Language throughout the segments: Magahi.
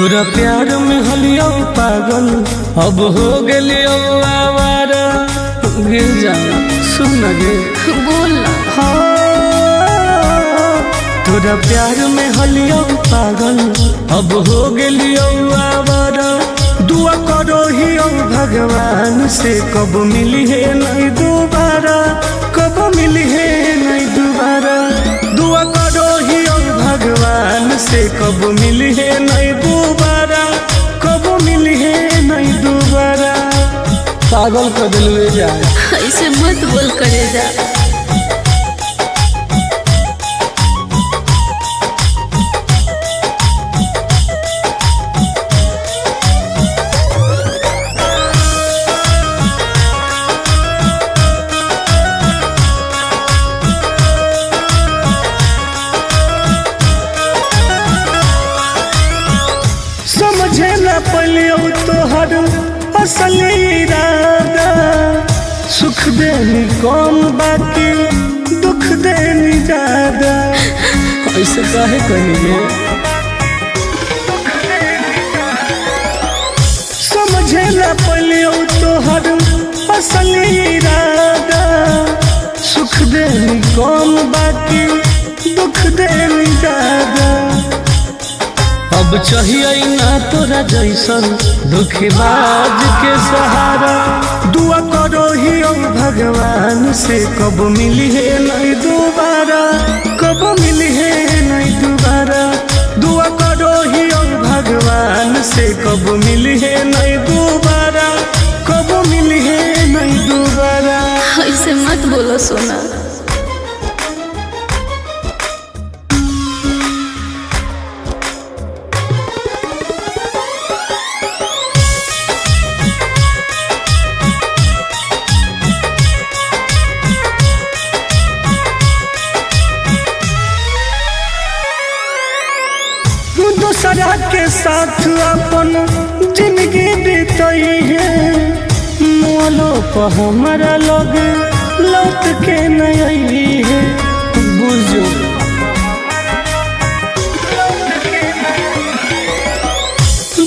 तोरा प्यार में हलियो पागल अब हो गेलियो आवारा। गिर जा सुन गे बोल ना। हाँ, तोरा प्यार में हलियो पागल अब हो गेलियो आवारा। दुआ करो ही भगवान से कब मिली है नहीं दोबारा, कब मिली है नहीं दोबारा। दुआ करो ही भगवान से कब मिली है नहीं दोबारा, कब मिली है नहीं दोबारा। पागल कर दिलवे जाए। ऐसे मत बोल करे जा। समझे न पलियो तोहर असली इरादा। सुख देनी कम बाकी दुख देनी ज्यादा। ऐसे काहे कहेंगे। समझे न पलियो तोहर असली इरादा। सुख देनी कम बाकी दुख देनी ज्यादा। अब चाहिए ना तोरा जैसन दुखबाज के सहारा। दुआ करो ही भगवान से कब मिली है नहीं दोबारा, कब मिली है नहीं दोबारा। दुआ करो ही भगवान से कब मिली है नहीं दोबारा, कब मिली है नहीं दोबारा। ऐसे मत बोलो सोना। दूसरा के साथ अपन जिंदगी बीतई है, मोलो पर हमारा लोग लौट के नहीं है। बुझो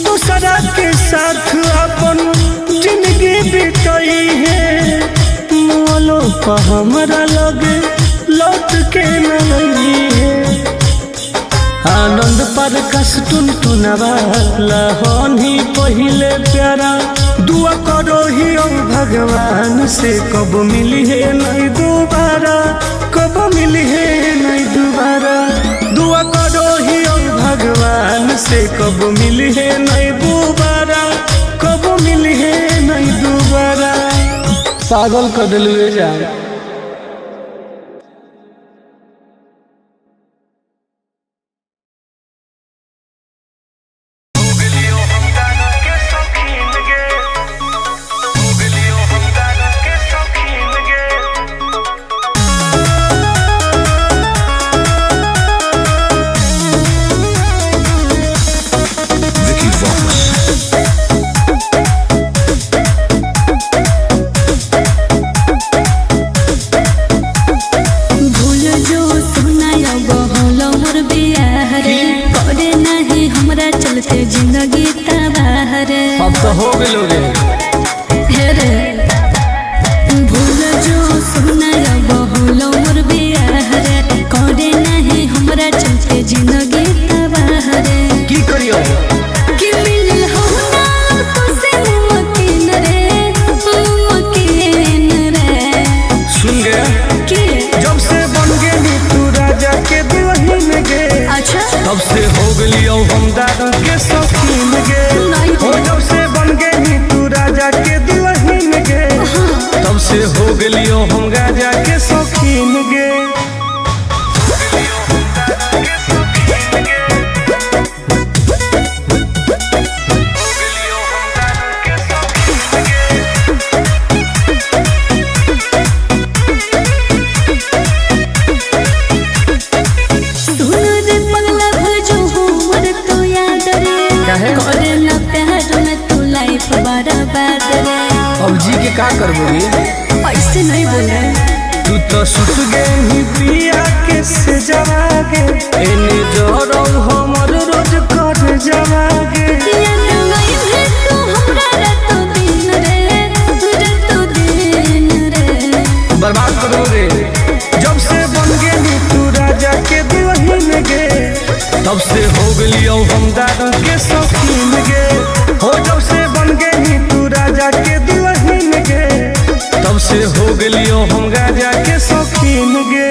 दूसरा के साथ अपन जिंदगी बीतई है, मोलो पर हमारा लोग लौट के नहीं है। आनंद पर कस टुन टुनवा लहनी पहिले प्यारा। दुआ करो ही भगवान से कब मिली है नहीं दोबारा, कब मिली है नहीं दोबारा। दुआ करो ही भगवान से कब मिली है नहीं दोबारा, कब मिली है नहीं दोबारा। पागल कर दिलवे जाए। Vicky Vox. भूल जो सोना अब होलो मोर बियाह रे, करे नहीं हमरा चलते जिंदगी तबाह रे। अब तो हो गेलो रे। हे रे भूल जो सोना अब होलो मोर बियाह रे, करे नहीं हमरा चलते जिंदगी तबाह रे। की करियो कि मिलल हो ना तो से मुमकिन रे, मुमकिन रे। सुन गया कि जब से बन गेली तू राजा के दुल्हन गे, अच्छा तब से हो गेलियो हम दारू के शौकीन गे। नहीं। हो जब से बन गेली तू राजा के दुल्हन गे, तब से हो गेलियो हम राजा के शौकीन गे। सुन रे पगला भजो हमर तो याद रे, काहे? करे ना प्यार में तू लाइफ बर्बाद रे। अब जी के का करबोगे। ऐसे नहीं बोले। तू तो सुत गई प्रिया के से जवागे, एने जरौ हमर रोज कर जवा गे। याद आई है तू हमरा रातो दिन रे, रातो दिन रे। बर्बाद करो रे। जब से बन गेली तू राजा के दुल्हन गे, तब से हो गेलियौ हम दारू के शौकीन गे। हो जब से बन गेली तू राजा के दुल्हन गे, तब से हो गेलियौ हम राजा के शौकीन गे।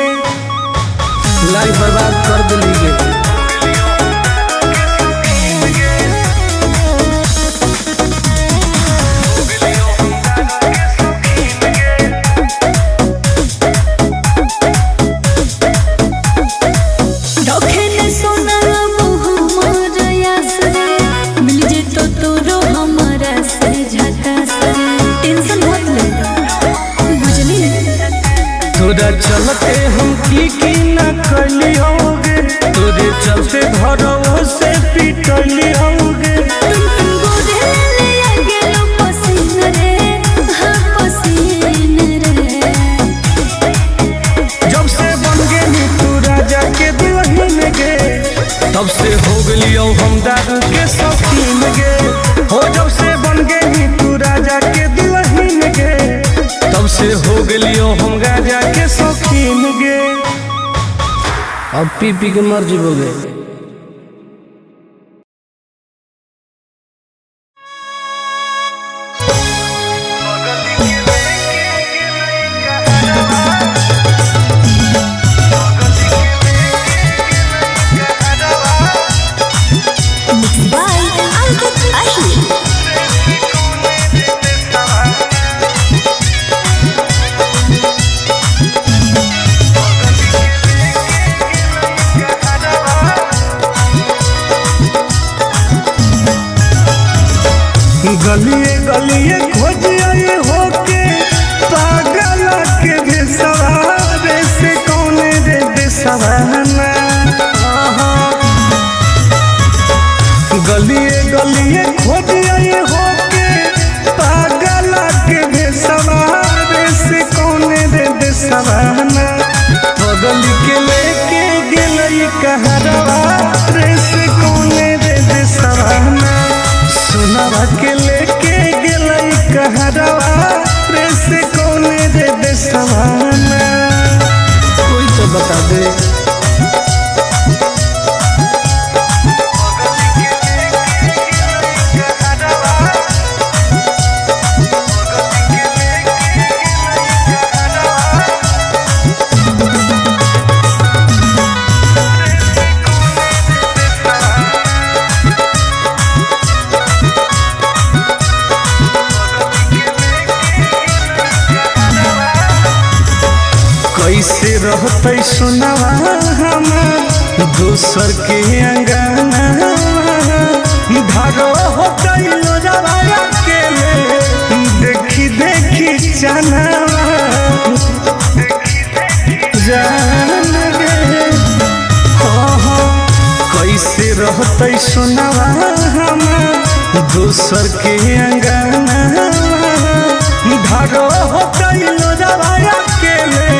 लाइफ बर्बाद कर दिली गे। रखे ने सोना अब हमर आस रे, मिल जेतो तोरो हमरा से झकास रे। टेंशन मत ले, बुझली? तोरा चलते हम की की ना कलियोगे, तोरे चलते घरों से पिटलियोगे। टुन टुन गोरे ले आ गेलो पसीन रे, हाँ पसीन रे। जब से बन गेली तू राजा के दुल्हन गे, तब से हो गेलियौ हम दारू के शौकीन गे। हो जब से बन गेली तू राजा के दुल्हन गे, तब से हो गेलियौ हम राजा के शौकीन गे। अब पी पी के मर जीवोगे। बाय अंकित अहिर। गलिए गलिए खोजिए होके पागल के भेसवारे से कौन रे देसवाना। गलिए गलिए खोजिए होके पागल के भेसवारे से कौन रे देसवाना। बगल के लेके गेलई कहरवा रे से कौन रे देसवाना। सोनावा के लेके गेलई कहरवा रे से कौन रे देसवाना। कोई तो बता दे। कैसे रहते सोनावा हमार दोसर के अंगना, धारो होते लोजवा के ले देखी देखी चनावा जान गे। हो हो कैसे रहते सोनावा हमार दोसर के अंगना, धारो होते लोजवा के ले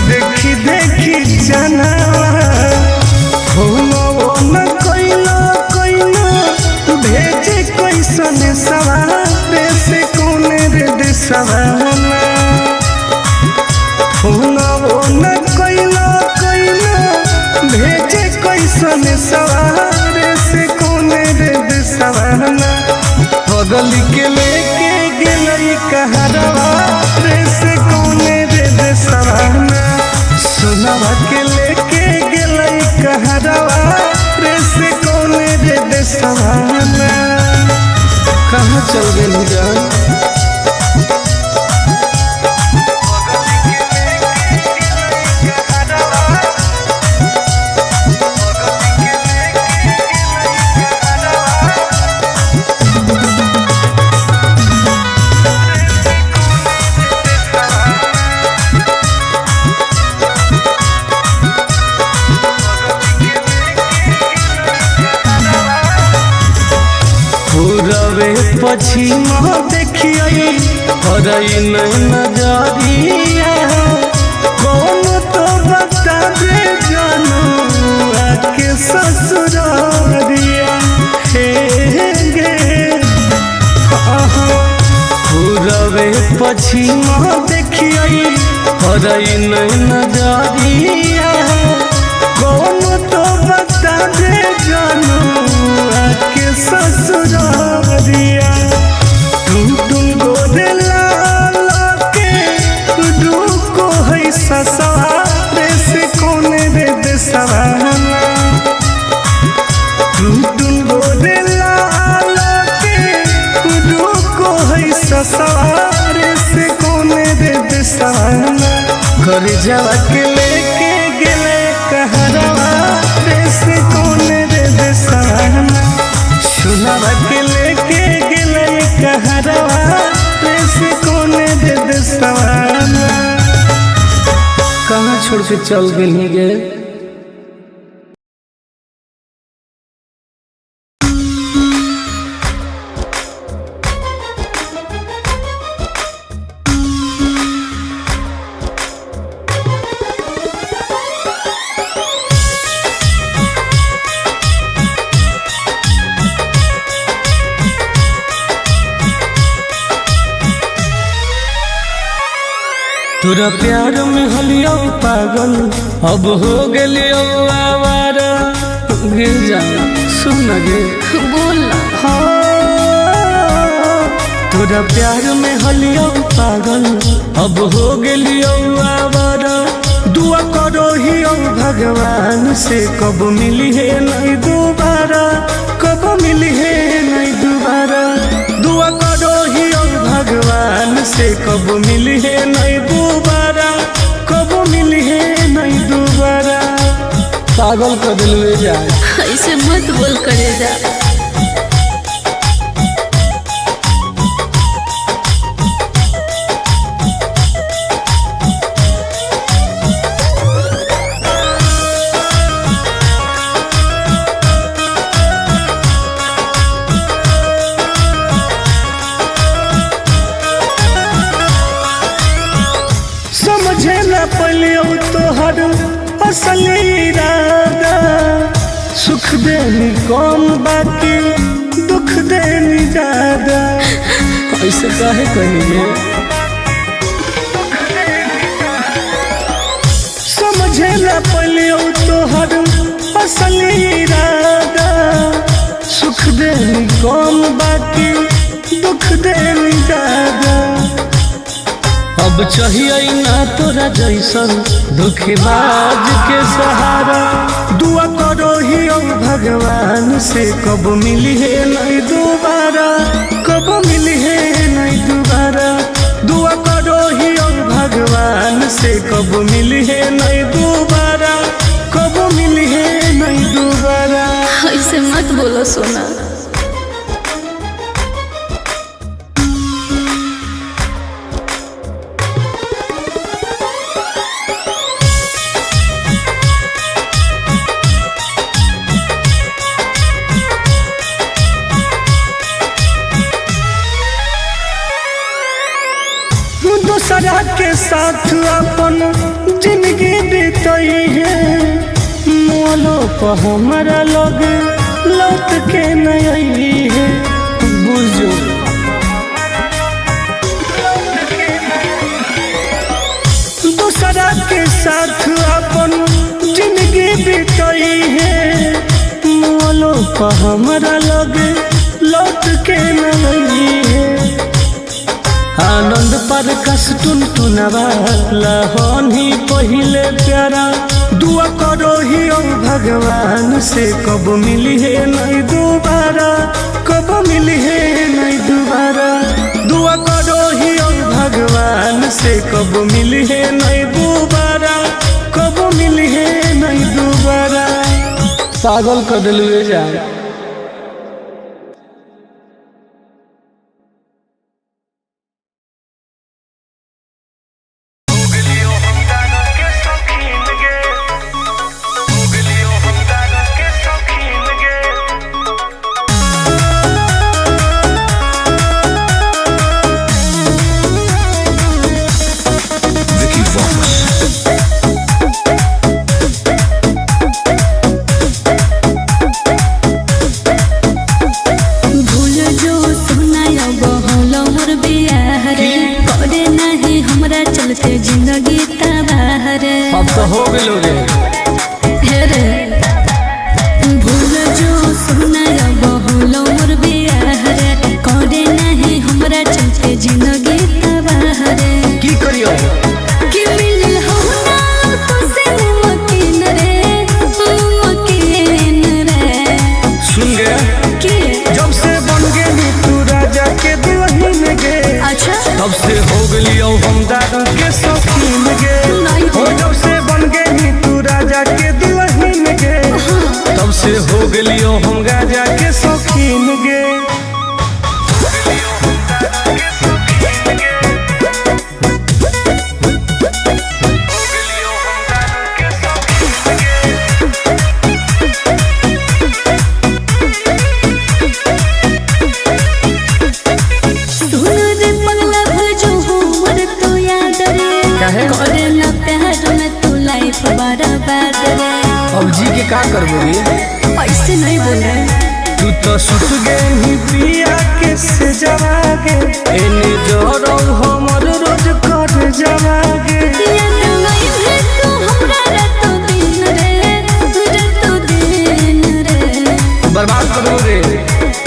देखी देखी चनावा। फोनो न कइलो कइलो भेजे कैसन सवार से कौन रे देसवाना। फोनो न कइलो कइलो भेजे कैसन सवार से कौन रे देसवाना। बगल के लेके गेलई कहरवा रे से कौन रे देसवाना। सोनावा के लेके गेलई कहरवा रे से कौन रे देसवाना। कहाँ चल गेली जान? पूरबे पश्चिम देखिए हरई नजरिया, कौन तो बता दे जानू आके ससुरारिया। पछीना देखियई हरई नहीं नजरिया। कौन तो बता दे जानू आके ससुरारिया। टुन टुन गोरे लाल के रुको है ससुरारे से कौन रे देसवाना। टुन टुन गोरे लाल के रुको है ससुरारे से कौन रे देसवाना। घर जावा के लेके गेले कहरवा रे से कौन रे देसवाना। सुनावा के लेके गेले कहरवा रे से कौन रे देसवाना। कहाँ छोड़ के चल गेली गे। तोरा प्यार में हलियो पागल अब हो गेलियो आवारा। गिर जा सुन गे। बोल ना। हाँ, तोरा प्यार में हलियो पागल अब हो गेलियो आवारा। दुआ करो ही भगवान से कब मिली है नहीं दोबारा, कब मिली है नहीं दोबारा। दुआ करो ही भगवान से कब मिली है नहीं दोबारा, कब मिली है नहीं दोबारा। पागल कर दिलवे जाए। ऐसे मत बोल करे जा। समझे न पलियो तोहर असल इरादा। सुख देनी कम बाकी दुख देनी ज्यादा। ऐसे काहे कही। समझे न पलियो तोहर असल इरादा। सुख देनी कम बाकी दुख देनी ज्यादा। अब चाहिए ना तोरा जैसन दुखबाज के सहारा। दुआ करो ही भगवान से कब मिली है नहीं दोबारा, कब मिली है नहीं दोबारा। दुआ करो ही भगवान से कब मिली है नहीं दोबारा, कब मिली है नहीं दोबारा। ऐसे मत बोलो सोना। दूसरा के साथ अपन जिंदगी बीतई है। मोलो पर हमारा लोग लौट के नहीं है। बुझो दूसरा के साथ अपन जिंदगी बीतई है। मोलो पर हमारा लोग लौट के नहीं है। आनंद पर कस टुन टुनवा लहन ही पहिले प्यारा। दुआ करो ही भगवान से कब मिली है नहीं दोबारा, कब मिली है नहीं दोबारा। दुआ करो ही भगवान से कब मिली है नहीं दोबारा, कब मिली है नहीं दोबारा। पागल कर दिलवे जाए। Vicky Vox. चलते जिंदगी तबाह रे। अब तो हो गेलो रे। हे रे भूल जो सोना अब होलो मोर बियाह रे, करे नहीं हमरा चलते जिंदगी तबाह रे। की करियो कि मिलल हो ना तुसे मुमकिन रे, मुमकिन रे। सुन गे के जब से बन गेली तू राजा के दुल्हन गे, अच्छा तब से हो गेलियो हम दारू के शौकीन गे। नहीं। हो जब से बन गेली तू राजा के दुल्हन गे, तब से हो गेलियो हम राजा के शौकीन गे। सुन रे पगला भजो हमर तो याद रे, काहे? करे ना प्यार में तू लाइफ बर्बाद रे। अब जी के का करबो रे? ऐसे नहीं बोल रहे। तू तो सुत गेली पिया के से जवागे, एने जरो हमर रोज कर जवागे। याद नहीं है तू हमरा रातो दिन रे, रातो दिन रे। बर्बाद करबो रे।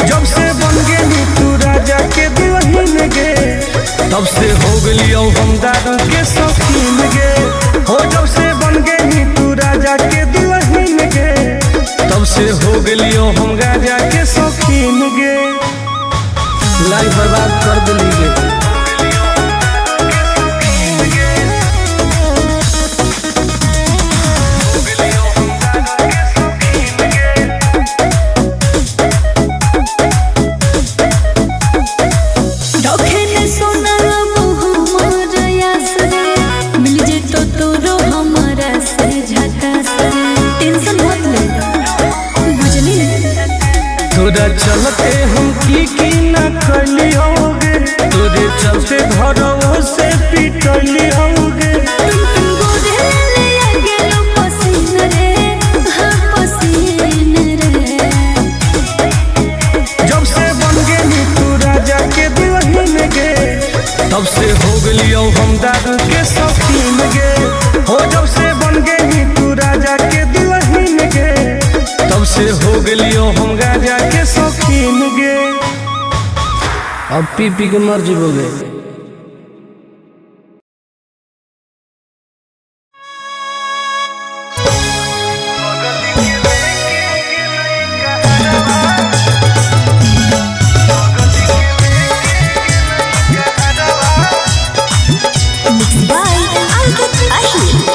जब से बन गेली तू राजा के दुल्हन गे, तब से हो गेलियो हम दारू के शौकीन गे। हो जब से बन गेली तू राजा के दुल्हन गे, तब से हो गेलियो हम राजा के शौकीन गे। लाइफ बर्बाद कर देली गे। रखे न सोना अब हमर आस रे, मिल जेतो तोरो हमरा से झकास रे। टेंशन मत ले बुझली। तोरा चलते हम की की न कलियोगे, तोरे चलते घरों से पिटलियोगे। तुम तुम गोरे ले आ गेलो पसीन रे, हाँ पसीन रे। जब से बन गेली तू राजा के दुल्हन गे, तब से हो गेलियो हम दारू के शौकीन गे। हो जब से बन गेली तू राजा के दुल्हन गे, तब से हो गेलियो हम राजा के शौकीन गे। अब पी पी के मर जीवोगे। बाय अंकित अहिर।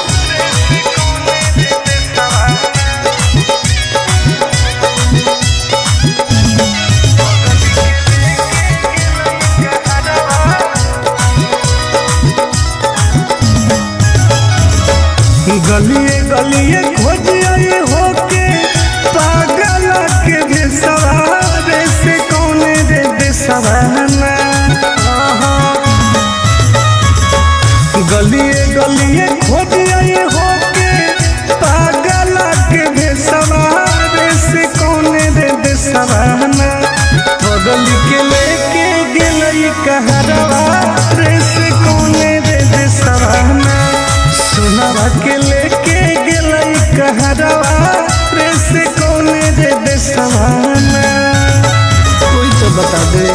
गलिए गलिए खोजिए होके पागल के भेसवारे से कौन रे देसवाना। गलिए गलिए खोजिए होके पागल के भेसवारे से कौन रे देसवाना। बगल के लेके गेलई कहरवा रे से कौन रे देसवाना। सोनावा के लेके गेलई कहरवा रे से कौन रे देसवाना। कोई तो बता दे।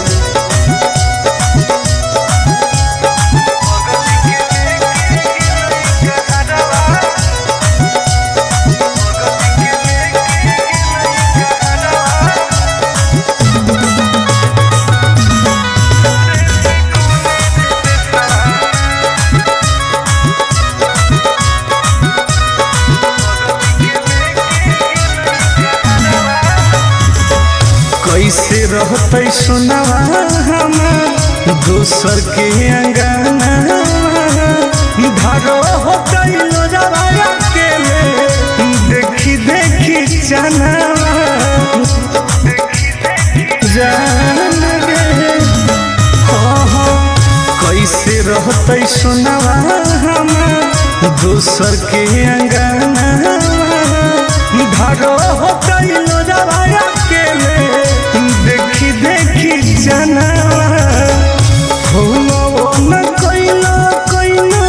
कैसे रहते सोनावा हमार दोसर के अंगना, धारो होते लोजवा अकेले देखी देखी चनावा जान गे। हो हो कैसे रहते सोनावा हमार दोसर के अंगना, धारो होते लोजवा अकेले देखी देखी चनावा। हो न कैला कैला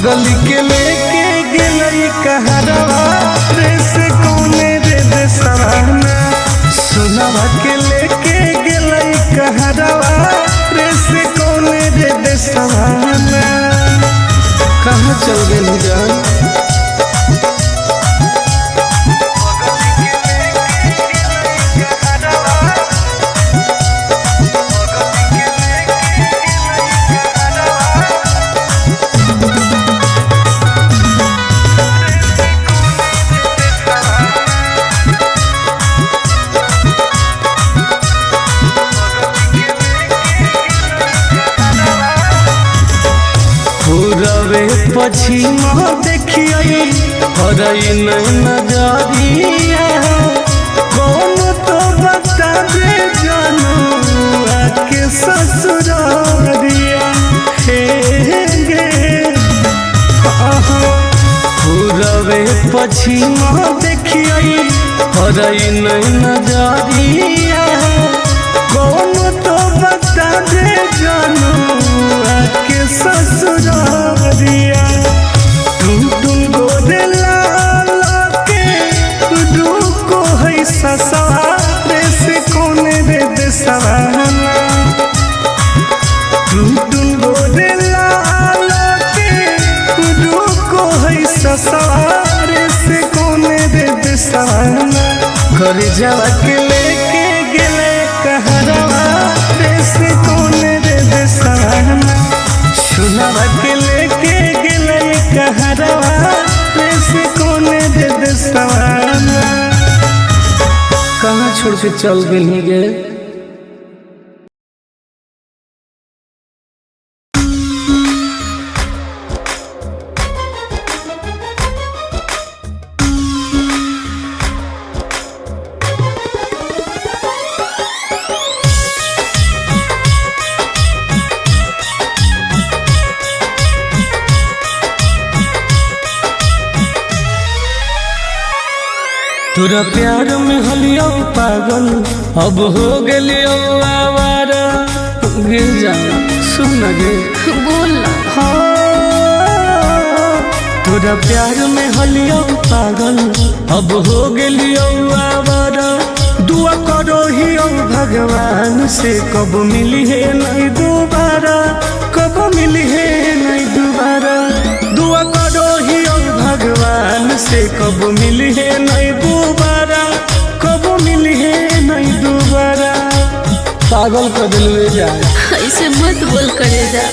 पगल के लेके गेलई कहरवा रे से कौने रे देसवाना। सोनवा के लेके गेलई कहरवा रे से कौने रे देसवाना। कहाँ चल गेली जान? पूरवे पछिमा देखियै हरई नहीं नजरिया। कौन तो बता दे जानू आके ससुरारिया। हे गे पूरवे पछिमा देखियै हरई नहीं नजरिया। कौन तो बता दे जानू आके ससुरारिया। तुम तुम गोरे लाल के रुको है ससुरारे से कौन रे देसवाना। तुम तुम गोरे लाल के रुको है ससुरारे से कौन रे देसवाना। घर जावा के लेके गेले कहरवा रे से कौन रे देसवाना। सुनवा के लेके गेले कहरवा रे से कौन रे देसवाना। कहाँ छोड़ के चल गेली गे? तोरा प्यार में हलियो पागल अब हो गेलियो आवारा। गिर जा सुन गे बोल ना। हाँ, तोरा प्यार में हलियो पागल अब हो गेलियो आवारा। दुआ करो ही भगवान से कब मिली है नहीं दोबारा, कब मिली है नहीं दोबारा। दुआ करो ही भगवान से कब मिली है नहीं दोबारा, कब मिली है नहीं दोबारा। पागल कर दिलवे जाए। ऐसे मत बोल करे जा।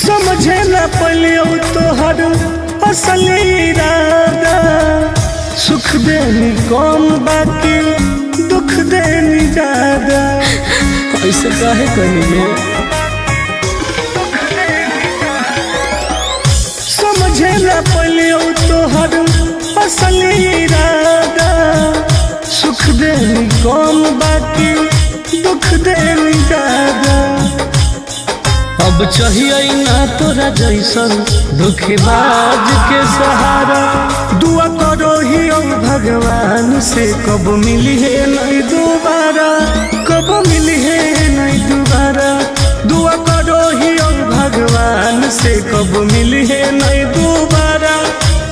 समझे न पलियो तोहर असल इरादा। सुख देनी कम बाकी दुख देनी ज्यादा। ऐसे काहे कनी में? समझे न पलियो तोहर असल इरादा। सुख देनी कम बाकी दुख देनी ज्यादा। अब चाहिए ना तोरा जैसन दुखबाज के सहारा। दुआ करो ही भगवान से कब मिली है नहीं दोबारा, कब मिली है नहीं दोबारा। दुआ करो ही भगवान से कब मिली है नहीं दोबारा,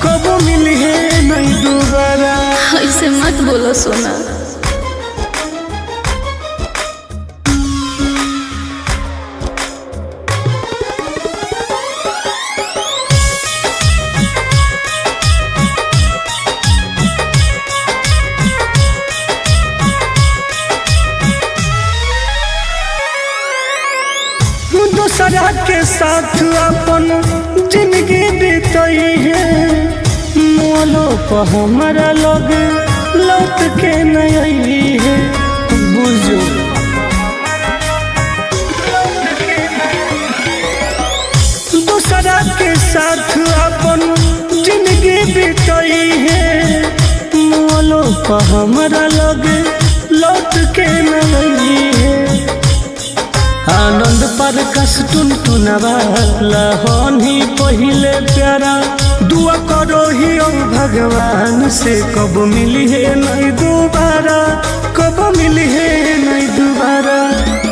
कब मिली है नहीं दोबारा। ऐसे मत बोलो सोना। दूसरा के साथ अपन जिंदगी बीतई है। मोलो पर हमारा लोग लौट के नहीं है। बुझो दूसरा के साथ अपन जिंदगी बीतई है। मोलो पर हमारा लोग लौट के नहीं आनंद पर कस टुन टुनवा लहनी पहिले प्यारा। दुआ करो ही ओ भगवान से कब मिली है नहीं दोबारा, कब मिली है नहीं दोबारा।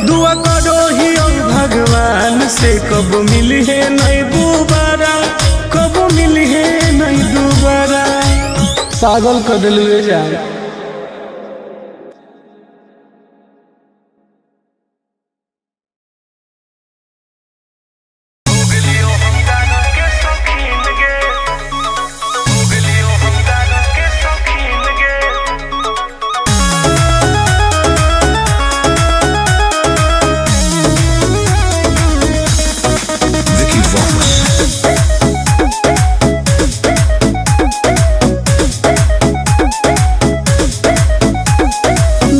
दुआ करो ही ओ भगवान से कब मिली है नहीं दोबारा, कब मिली है नहीं दोबारा। पागल कर दिलु जान। Vicky Vox.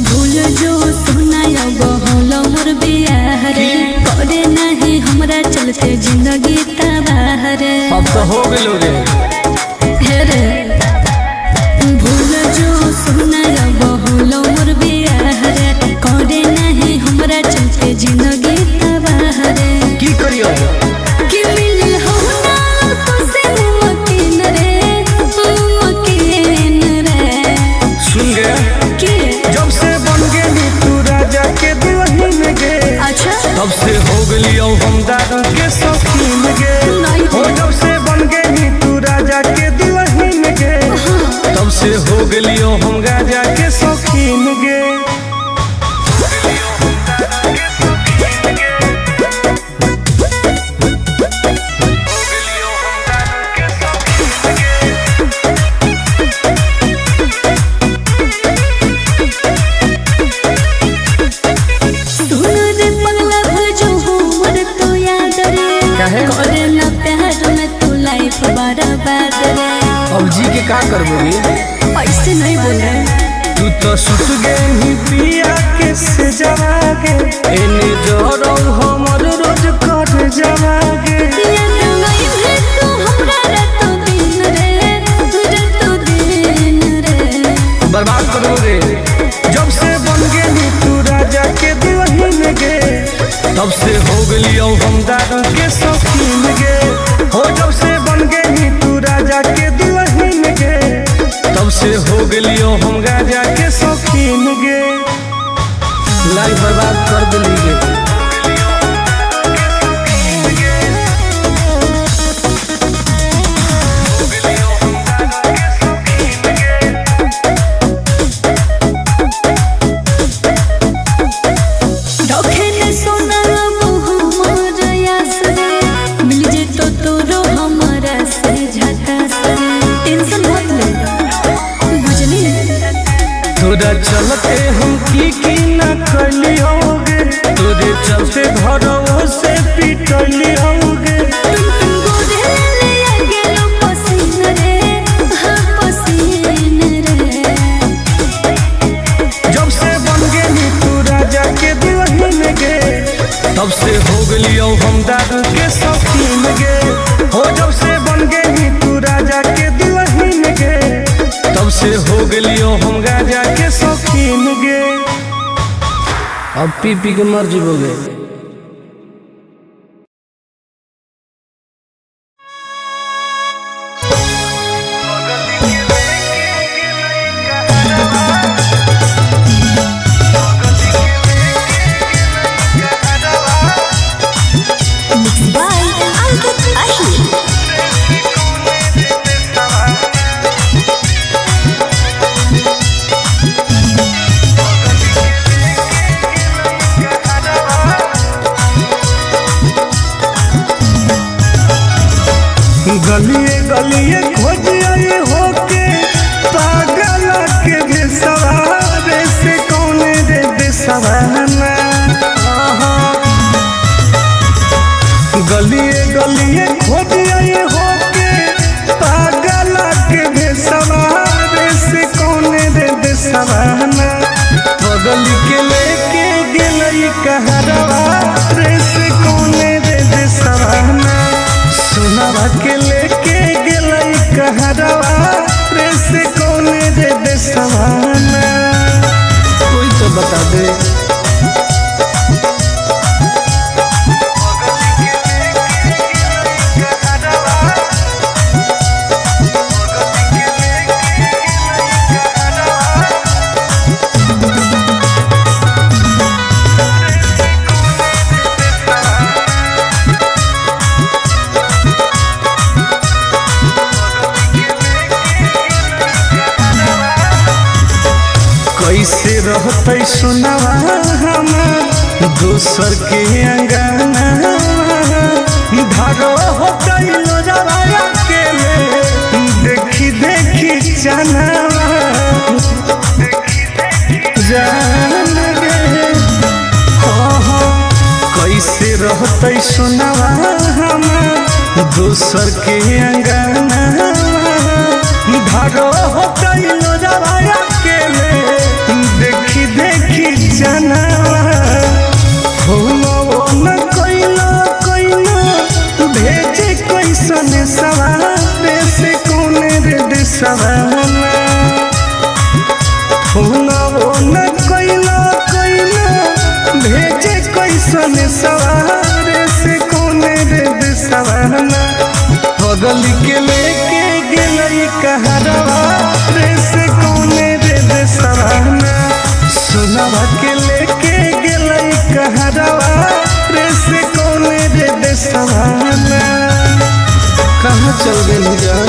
भूल जो सुनाया बहल मोर बियाह रे, करे नहीं हमरा चलते जिंदगी तबाह रे। अब तो हो गेलो रे। हे रे भूल जो सुनाया बहल मोर बियाह रे, करे नहीं हमरा चलते जिंदगी तबाह रे। की करियो कि मिलल हो ना तो से मुमकिन रे, मुमकिन रे। सुन गया के जब से बन गेली तू राजा के दुल्हन गे, अच्छा तब से हो गेलियो हम दारू के शौकीन गे। नहीं। हो जब से बन गेली तू राजा के दुल्हन गे, तब से हो गेलियो हम राजा के शौकीन गे। सुन रे पगला भूल जो हमर तो याद रे, काहे? करे ना प्यार में तू लाइफ बर्बाद रे। अब जी के का करबोगी? ऐसे नहीं बोले। तू तो सुत गेली पिया के से जवागे, एने जरो हमर रोज कर जवागे। याद नहीं है तू हमरा रातों दिन रे, रातों दिन रे। बर्बाद करो रे। जब से बन गेली तू राजा के दुल्हन गे, तब से हो गेलियो हम दारू के शौकीन गे। हो जब से बन गेली तू राजा के दुल्हन गे, तब से हो गेलियो हम राजा के शौकीन गे। लाइफ बर्बाद कर दिली गे। रखे ने सोना मोर यास रे, मिल जे तो तोरो हमरा से झकास रे। टेंशन मत ले बुझली। तोरा चलते हम की की ना कलियोगे, तोरे चलते घरों से पिटलियोगे। तुम तुम गोरे ले आ गेलो पसीन रे, हाँ पसीन रे। जब से बन गेली तू राजा के दुल्हन गे, तब से हो गेलियो हम दारू के शौकीन गे। हो जब से बन गेली तू राजा के दुल्हन गे, तब से हो गेलियो हम राजा के शौकीन गे। अब पी पी के मर जीवोगे। बाय अंकित अहिर। गलिए गलिए खोजिए होके पागल के भेसवारे से कौन रे देसवाना। गलिए गलिए खोजिए होके पागल के भेसवारे से कौन रे देसवाना। बगल के लेके गेलई कहरवा रे से कौन रे देसवाना। सोनावा के लेके गेलई कहरवा रे से कौन रे देसवाना। कोई तो बता दे। कैसे रहतै सुनवा हमार दोसर के अंगना। धरो होतै लोजवा अकेले देखी देखी चनावा जान गे। हाँ हाँ, कैसे रहतै सुनवा हमार दोसर के अंगना। धरो होतै लोजवा अकेले देखी देखी चनावा। फोनवो न कइलो कइलो भेजे कैसन सवार से कौन रे देशवाना। फोनवो न कइलो कइलो भेजे कैसन सवार से कौन रे देशवाना। बगल के लेके गेलै कहरवा रे से कौन रे देशवाना। सुनवा के लेके गेलै कहरवा रे से कौन रे देशवाना। कहाँ चल गेली जान।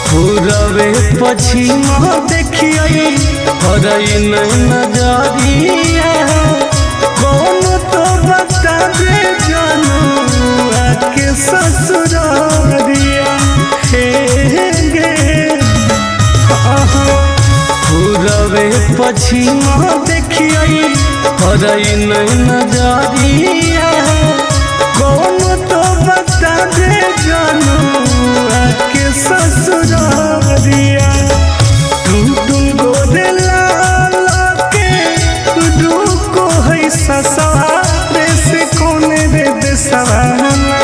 पूरबे पछिम देखियै हरई नजरिया। कौन तो बता दे जानू आके ससुरारिया। हे गे पूरबे पछिम देखियै हरई नजरिया। कौन तो बता दे जानू आके ससुरारिया। टुन टुन गोरे लाल के रुको है ससुरारे से कौन रे देशवाना।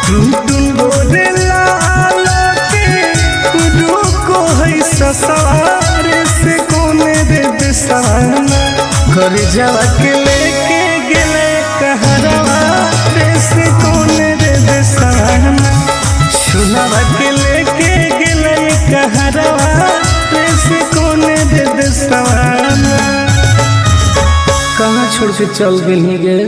टुन टुन गोरे लाल के रुको है ससुरारे से कौन रे देशवाना। घर जावा के लेके गेले कहरवा रे से कौन रे देशवाना। सुनवा के लेके गेलै कहरवा रे से कौन रे देशवाना। कहाँ छोड़ के चल गेली गे।